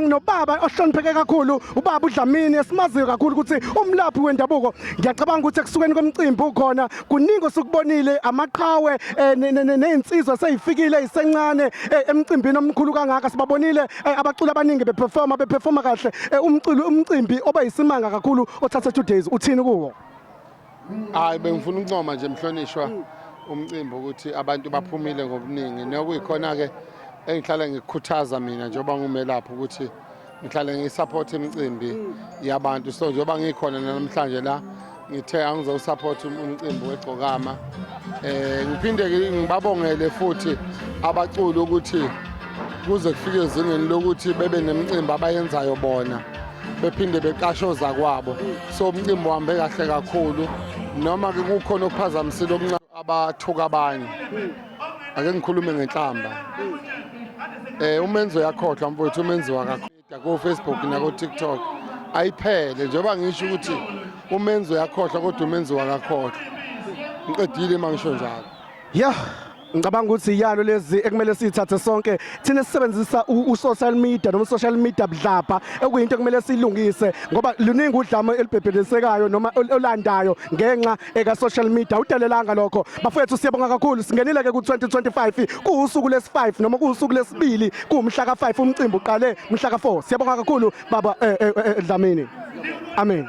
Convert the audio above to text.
Sikhuluma nobaba ohlonipheke kakhulu, ubaba uDlamini esimaziyo kakhulu ukuthi umlaphi wendabuko. Ngiyacabanga ukuthi ekusukeni komcimbi ukhona kuningi osukubonile, amaqhawe nezinsizwa seyifikile isencane emcimbini omkhulu kangaka. Sibabonile abaculi abaningi beperforma, beperforma kahle. Umculo, umcimbi oba yisimanga kakhulu othatha 2 days, uthini kuwo? Hayi, bengifuna ukuncoma nje, mhlonishwa, umcimbi ukuthi abantu baphumile ngobuningi, nokuyikhona-ke engihlale ngikukhuthaza mina njengoba ngumelaphi ukuthi ngihlale ngiyisupport imicimbi yabantu. So njengoba ngikhona namhlanje la, ngithe angizowusupport umcimbi wegcokama. Ngiphinde ngibabongele futhi abaculi ukuthi kuze kufike ezingeni lokuthi bebe nemicimbi abayenzayo bona, bephinde beqashoza kwabo. So umcimbi uhambe kahle kakhulu, noma ke kukhona okuphazamisile okuncane, abathuka abanye. Ake ngikhulume ngenhlamba, umenzi uyakhohlwa, mfowethu, umenziwa kakhulu ko Facebook nako TikTok ayiphele. Njengoba ngisho ukuthi umenzi uyakhohlwa, kodwa umenzi wakakhohlwa. Ngiqedile uma ngisho njalo. Yeah, ngicabanga ukuthi iyalo lezi ekumele siyithathe sonke thina sisebenzisa u-social media noma social media budlabha, ekuyinto ekumele siyilungise, ngoba luningi udlame elibhebhelesekayo noma olandayo ngenxa eka social media. Udelelanga lokho, bafowethu, siyabonga kakhulu. Singenile ke ku-2025, kuwusuku lesi-5 noma kuwusuku lesibili, kuwumhla ka-5, umcimbi uqale mhla ka-4. Siyabonga kakhulu, baba Dlamini. Amen.